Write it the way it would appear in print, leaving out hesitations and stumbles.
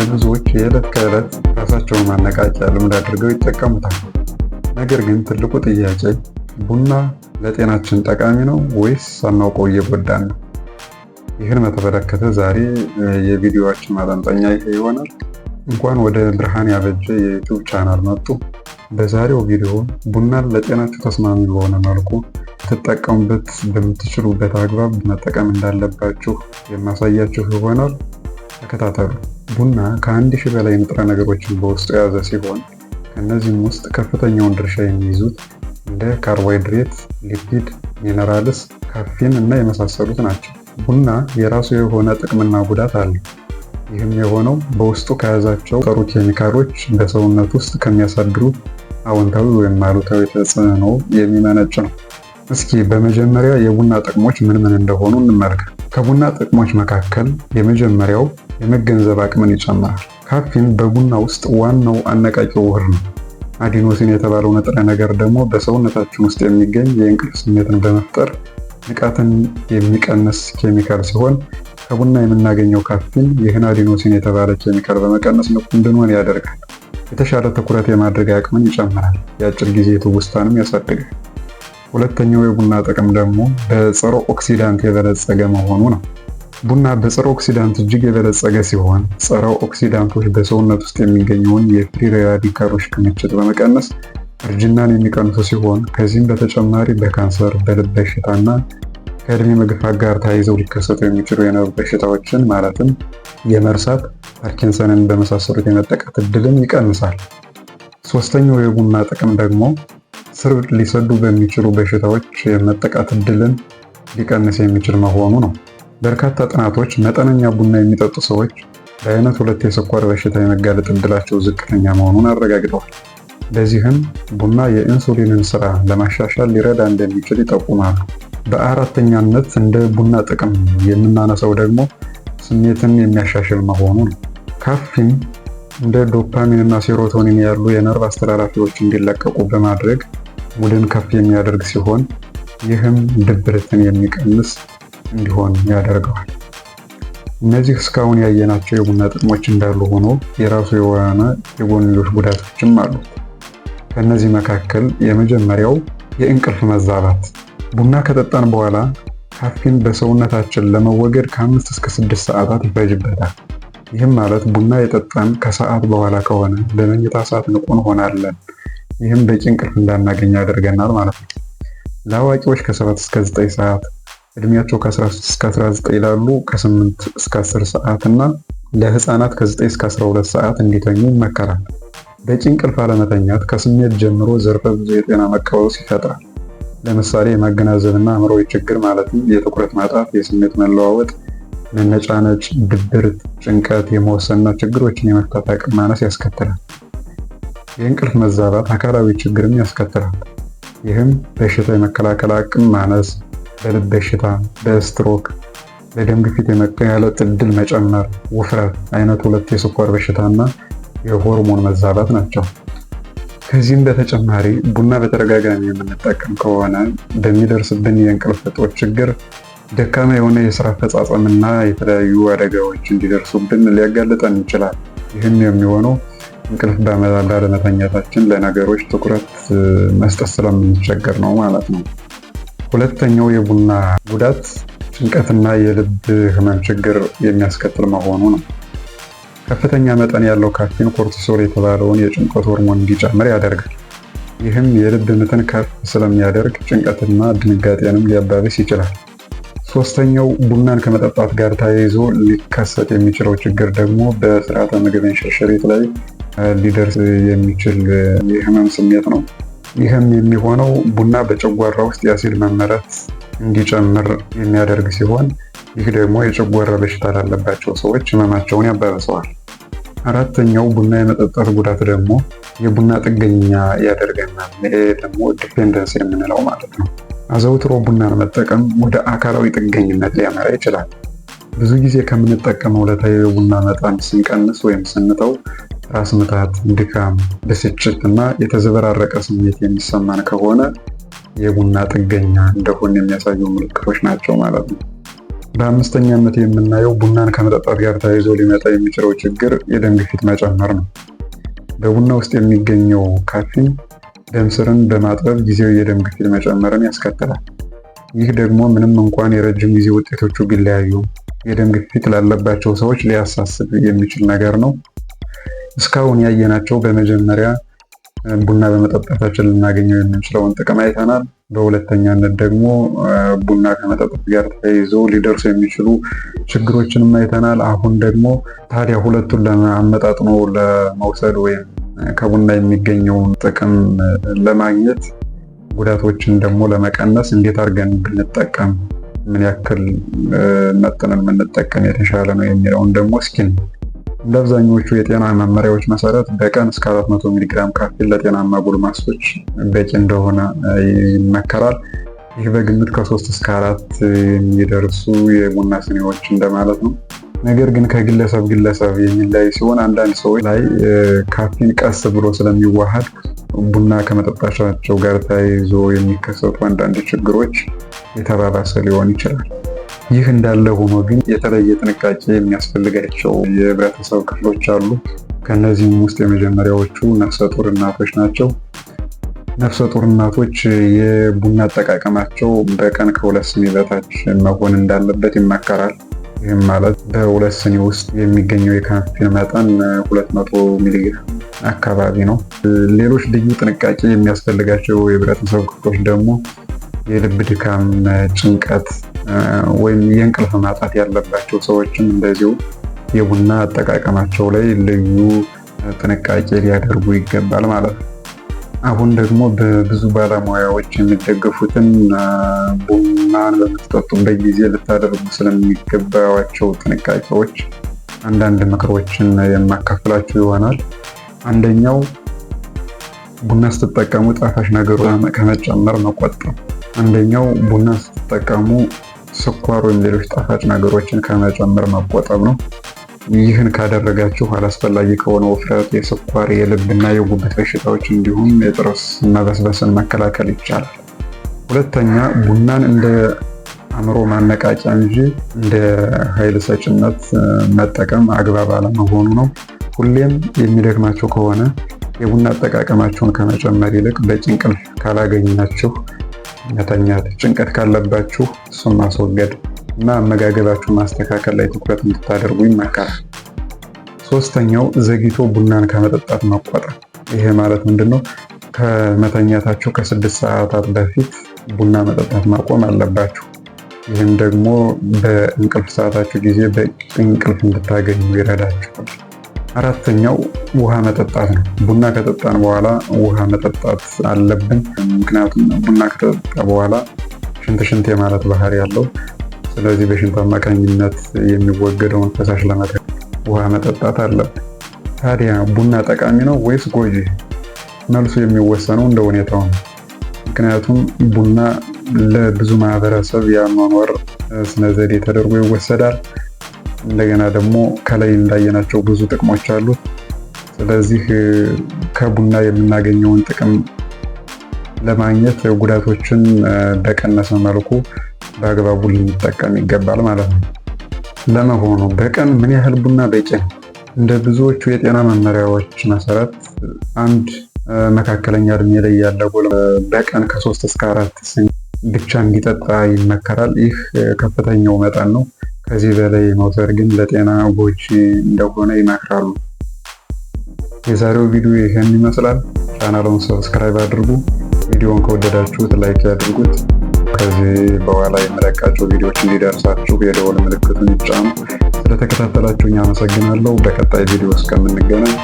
ለብዙዎች የዕለት ከዕለት ራሳቸውን ማነቃቂያ ልምድ አድርገው ይጠቀሙታል። ነገር ግን ትልቁ ጥያቄ ቡና ለጤናችን ጠቃሚ ነው ወይስ ሳናውቀው እየጎዳን ነው? ይህን በተመለከተ ዛሬ የቪዲዮአችን ማጠንጠኛ ይሄ ይሆናል። እንኳን ወደ ብርሃን ያበጀ የ YouTube channel መጡ። በዛሬው ቪዲዮ ቡናን ለጤናችሁ ተስማሚ በሆነ መልኩ ትጠቀሙበት በምትችሉበት አግባብ መጠቀም እንዳለባችሁ የማሳያችሁ ይሆናል። ተከታተሉ። ቡና ከ1000 በላይ ንጥረ ነገሮችን በውስጡ የያዘ ሲሆን ከእነዚህም ውስጥ ከፍተኛውን ድርሻ የሚይዙት እንደ ካርቦሃይድሬት፣ lipid፣ minerals፣ caffeine እና የመሳሰሉት ናቸው። ቡና የራሱ የሆነ ጥቅምና ጉዳት አለው። ይህም የሆነው በውስጡ ከያዛቸው ጥሩ ኬሚካሎች በሰውነት ውስጥ ከሚያሳድሩት አዎንታዊ ወይም አሉታዊ ተጽዕኖ የሚመነጭ ነው። እስኪ በመጀመሪያ የቡና ጥቅሞች ምን ምን እንደሆኑ እንመልከት። ከቡና ጥቅሞች መካከል የመጀመሪያው የመገንዘብ አቅምን ይጨምራል። ካፊን በቡና ውስጥ ዋናው አነቃቂ ውህድ ነው። Adenosine የተባለው ንጥረ ነገር ደግሞ በሰውነታችን ውስጥ የሚገኝ የእንቅልፍ ስሜትን በመፍጠር ንቃትን የሚቀንስ ኬሚካል ሲሆን ከቡና የምናገኘው ካፊን ይህን adenosine የተባለ ኬሚካል በመቀነስ ንቁ እንድንሆን ያደርጋል። የተሻለ ትኩረት የማድረግ አቅምን ይጨምራል። የአጭር ጊዜ ትውስታንም ያሳድጋል። ሁለተኛው የቡና ጥቅም ደግሞ በጸረ oxidant የበለጸገ መሆኑ ነው። ቡና በጸረ oxidant እጅግ የበለጸገ ሲሆን ጸረ oxidant ኦች በሰውነት ውስጥ የሚገኘውን የ free radical ኦች ክምችት በመቀነስ እርጅናን የሚቀንሱ ሲሆን ከዚህም በተጨማሪ በካንሰር፣ በልብ በሽታና ከእድሜ መግፋት ጋር ተያይዘው ሊከሰቱ የሚችሉ የነርቭ በሽታዎችን ማለትም የመርሳት፣ ፓርኪንሰንን በመሳሰሉት የመጠቃት እድልን ይቀንሳል። ሶስተኛው የቡና ጥቅም ደግሞ ስር ሊሰዱ በሚችሉ በሽታዎች የመጠቃት እድልን ሊቀንስ የሚችል መሆኑ ነው። በርካታ ጥናቶች መጠነኛ ቡና የሚጠጡ ሰዎች በአይነት ሁለት የስኳር በሽታ የመጋለጥ እድላቸው ዝቅተኛ መሆኑን አረጋግጠዋል። በዚህም ቡና የኢንሱሊንን ስራ ለማሻሻል ሊረዳ እንደሚችል ይጠቁማሉ። በአራተኛነት እንደ ቡና ጥቅም የምናነሳው ደግሞ ስሜትን የሚያሻሽል መሆኑ ነው። ካፊን እንደ ዶፓሚን እና serotonin ያሉ የነርቭ አስተላላፊዎች እንዲለቀቁ በማድረግ mood ን ከፍ የሚያደርግ ሲሆን ይህም ድብርትን የሚቀንስ እንዲሆን ያደርገዋል። እነዚህ እስካሁን ያየናቸው የቡና ጥቅሞች እንዳሉ ሆኖ የራሱ የሆነ የጎንዮሽ ጉዳቶችም አሉት። ከእነዚህ መካከል የመጀመሪያው የእንቅልፍ መዛባት። ቡና ከጠጣን በኋላ ካፊን በሰውነታችን ለመወገድ ከ5 እስከ 6 ሰዓታት ይፈጅበታል። ይህም ማለት ቡና የጠጣን ከሰዓት በኋላ ከሆነ በመኝታ ሰዓት ንቁ እንሆናለን። ይህም በቂ እንቅልፍ እንዳናገኝ ያደርገናል ማለት ነው። ለአዋቂዎች ከ7 እስከ 9 ሰዓት፣ እድሜያቸው ከ13 እስከ 19 ላሉ ከ8 እስከ 10 ሰዓት እና ለህፃናት ከ9 እስከ 12 ሰዓት እንዲተኙ ይመከራል። በቂ እንቅልፍ አለመተኛት ከስሜት ጀምሮ ዘርፈ ብዙ የጤና መቃወስ ይፈጥራል። ለምሳሌ የማገናዘብና አእምሮዊ ችግር ማለትም የትኩረት ማጣት፣ የስሜት መለዋወጥ፣ መነጫነጭ፣ ድብርት፣ ጭንቀት፣ የመወሰንና ችግሮችን የመፍታት አቅም ማነስ ያስከትላል። የእንቅልፍ መዛባት አካላዊ ችግርም ያስከትላል። ይህም በሽታ የመከላከል አቅም ማነስ፣ በልብ በሽታ፣ በስትሮክ፣ ለደም ግፊት የመጋለጥ ዕድል መጨመር፣ ውፍረት፣ አይነት ሁለት የስኳር በሽታና የሆርሞን መዛባት ናቸው። ከዚህም በተጨማሪ ቡና በተደጋጋሚ የምንጠቀም ከሆነ በሚደርስብን የእንቅልፍ እጦት ችግር ደካማ የሆነ የስራ አፈጻጸምና የተለያዩ አደጋዎች እንዲደርሱብን ሊያጋልጠን ይችላል። ይህም የሚሆነው እንቅልፍ ባለመተኛታችን ለነገሮች ትኩረት መስጠት ስለምንቸገር ነው ማለት ነው። ሁለተኛው የቡና ጉዳት ጭንቀትና የልብ ህመም ችግር የሚያስከትል መሆኑ ነው። ከፍተኛ መጠን ያለው ካፊን cortisol የተባለውን የጭንቀት ሆርሞን እንዲጨምር ያደርጋል። ይህም የልብ ምትን ከፍ ስለሚያደርግ ጭንቀትና ድንጋጤንም ሊያባብስ ይችላል። ሶስተኛው ቡናን ከመጠጣት ጋር ተያይዞ ሊከሰት የሚችለው ችግር ደግሞ በስርዓተ ምግብ እንሽርሽሪት ላይ ሊደርስ የሚችል የህመም ስሜት ነው። ይህም የሚሆነው ቡና በጨጓራ ውስጥ የአሲድ መመረት እንዲጨምር የሚያደርግ ሲሆን ይህ ደግሞ የጨጓራ በሽታ ላለባቸው ሰዎች ህመማቸውን ያባብሰዋል። አራተኛው ቡና የመጠጣት ጉዳት ደግሞ የቡና ጥገኛ ያደርገናል። ይሄ ደግሞ dependence የምንለው ማለት ነው። አዘውትሮ ቡናን መጠቀም ወደ አካላዊ ጥገኝነት ሊያመራ ይችላል። ብዙ ጊዜ ከምንጠቀመው ዕለታዊ የቡና መጠን ስንቀንስ ወይም ስንተው ራስ ምታት፣ ድካም፣ ብስጭት እና የተዘበራረቀ ስሜት የሚሰማን ከሆነ የቡና ጥገኛ እንደሆን የሚያሳዩ ምልክቶች ናቸው ማለት ነው። በአምስተኛነት የምናየው ቡናን ከመጠጣት ጋር ተያይዞ ሊመጣ የሚችለው ችግር የደም ግፊት መጨመር ነው። በቡና ውስጥ የሚገኘው ካፊን ደም ስርን በማጥበብ ጊዜያዊ የደም ግፊት መጨመርን ያስከትላል። ይህ ደግሞ ምንም እንኳን የረጅም ጊዜ ውጤቶቹ ቢለያዩ የደም ግፊት ላለባቸው ሰዎች ሊያሳስብ የሚችል ነገር ነው። እስካሁን ያየናቸው በመጀመሪያ ቡና በመጠጣታችን ልናገኘው የምንችለውን ጥቅም አይተናል። በሁለተኛነት ደግሞ ቡና ከመጠጣት ጋር ተያይዞ ሊደርሱ የሚችሉ ችግሮችንም አይተናል። አሁን ደግሞ ታዲያ ሁለቱን አመጣጥኖ ለመውሰድ ወይም ከቡና የሚገኘውን ጥቅም ለማግኘት ጉዳቶችን ደግሞ ለመቀነስ እንዴት አድርገን ብንጠቀም፣ ምን ያክል መጥነን ብንጠቀም የተሻለ ነው የሚለውን ደግሞ እስኪ እንደ አብዛኞቹ የጤና መመሪያዎች መሰረት በቀን እስከ 400 ሚሊግራም ካፊን ለጤናማ ጎልማሶች በቂ እንደሆነ ይመከራል። ይህ በግምት ከ3 እስከ 4 የሚደርሱ የቡና ስኒዎች እንደማለት ነው። ነገር ግን ከግለሰብ ግለሰብ የሚለያይ ሲሆን አንዳንድ ሰዎች ላይ ካፊን ቀስ ብሎ ስለሚዋሃድ ቡና ከመጠጣታቸው ጋር ተያይዞ የሚከሰቱ አንዳንድ ችግሮች የተባባሰ ሊሆን ይችላል። ይህ እንዳለ ሆኖ ግን የተለየ ጥንቃቄ የሚያስፈልጋቸው የህብረተሰብ ክፍሎች አሉ። ከእነዚህም ውስጥ የመጀመሪያዎቹ ነፍሰ ጡር እናቶች ናቸው። ነፍሰ ጡር እናቶች የቡና አጠቃቀማቸው በቀን ከ2 ስኒ በታች መሆን እንዳለበት ይመከራል። ይህም ማለት በ2 ስኒ ውስጥ የሚገኘው የካፊን መጠን 200 ሚሊግራም አካባቢ ነው። ሌሎች ልዩ ጥንቃቄ የሚያስፈልጋቸው የህብረተሰብ ክፍሎች ደግሞ የልብ ድካም፣ ጭንቀት ወይም የእንቅልፍ ማጣት ያለባቸው ሰዎችም እንደዚሁ የቡና አጠቃቀማቸው ላይ ልዩ ጥንቃቄ ሊያደርጉ ይገባል ማለት ነው። አሁን ደግሞ በብዙ ባለሙያዎች የሚደገፉትን ቡናን በምትጠጡበት ጊዜ ልታደርጉ ስለሚገባቸው ጥንቃቄዎች አንዳንድ ምክሮችን የማካፍላችሁ ይሆናል። አንደኛው ቡና ስትጠቀሙ ጣፋጭ ነገሮች ከመጨመር መቆጠብ። አንደኛው ቡና ስትጠቀሙ ስኳር ወይም ሌሎች ጣፋጭ ነገሮችን ከመጨመር መቆጠብ ነው። ይህን ካደረጋችሁ አላስፈላጊ ከሆነ ውፍረት፣ የስኳር፣ የልብና የጉበት በሽታዎች እንዲሁም የጥርስ መበስበስን መከላከል ይቻላል። ሁለተኛ፣ ቡናን እንደ አእምሮ ማነቃቂያ እንጂ እንደ ኃይል ሰጭነት መጠቀም አግባብ አለመሆኑ ነው። ሁሌም የሚደክማችሁ ከሆነ የቡና አጠቃቀማችሁን ከመጨመር ይልቅ በቂ እንቅልፍ ካላገኛችሁ መተኛት፣ ጭንቀት ካለባችሁ እሱን ማስወገድ እና አመጋገባችሁን ማስተካከል ላይ ትኩረት እንድታደርጉ ይመከራል። ሶስተኛው ዘግይቶ ቡናን ከመጠጣት መቆጠብ። ይሄ ማለት ምንድን ነው? ከመተኛታችሁ ከ6 ሰዓታት በፊት ቡና መጠጣት ማቆም አለባችሁ። ይህም ደግሞ በእንቅልፍ ሰዓታችሁ ጊዜ በቂ እንቅልፍ እንድታገኙ ይረዳችኋል። አራተኛው ውሃ መጠጣት ነው። ቡና ከጠጣን በኋላ ውሃ መጠጣት አለብን። ምክንያቱም ቡና ከተጠጣ በኋላ ሽንት ሽንት የማለት ባህሪ ያለው፣ ስለዚህ በሽንት አማካኝነት የሚወገደውን ፈሳሽ ለመተ ውሃ መጠጣት አለብን። ታዲያ ቡና ጠቃሚ ነው ወይስ ጎጂ? መልሱ የሚወሰነው እንደ ሁኔታው ነው። ምክንያቱም ቡና ለብዙ ማህበረሰብ የአኗኗር ስነ ዘዴ ተደርጎ ይወሰዳል። እንደገና ደግሞ ከላይ እንዳየናቸው ብዙ ጥቅሞች አሉት። ስለዚህ ከቡና የምናገኘውን ጥቅም ለማግኘት ጉዳቶችን በቀነሰ መልኩ በአግባቡ ልንጠቀም ይገባል ማለት ነው። ለመሆኑ በቀን ምን ያህል ቡና በቂ ነው? እንደ ብዙዎቹ የጤና መመሪያዎች መሰረት አንድ መካከለኛ እድሜ ላይ ያለ ጎልማሳ በቀን ከ3 እስከ 4 ስኒ ብቻ እንዲጠጣ ይመከራል። ይህ ከፍተኛው መጠን ነው። ከዚህ በላይ መውሰድ ግን ለጤና ጎጂ እንደሆነ ይመክራሉ። የዛሬው ቪዲዮ ይህን ይመስላል። ቻናሉን subscribe አድርጉ። ቪዲዮውን ከወደዳችሁት like ያድርጉት። ከዚህ በኋላ የምለቃቸው ቪዲዮዎች እንዲደርሳችሁ የደወል ምልክቱን ይጫኑ። ስለተከታተላችሁኝ አመሰግናለሁ። በቀጣይ ቪዲዮ እስከምንገናኝ።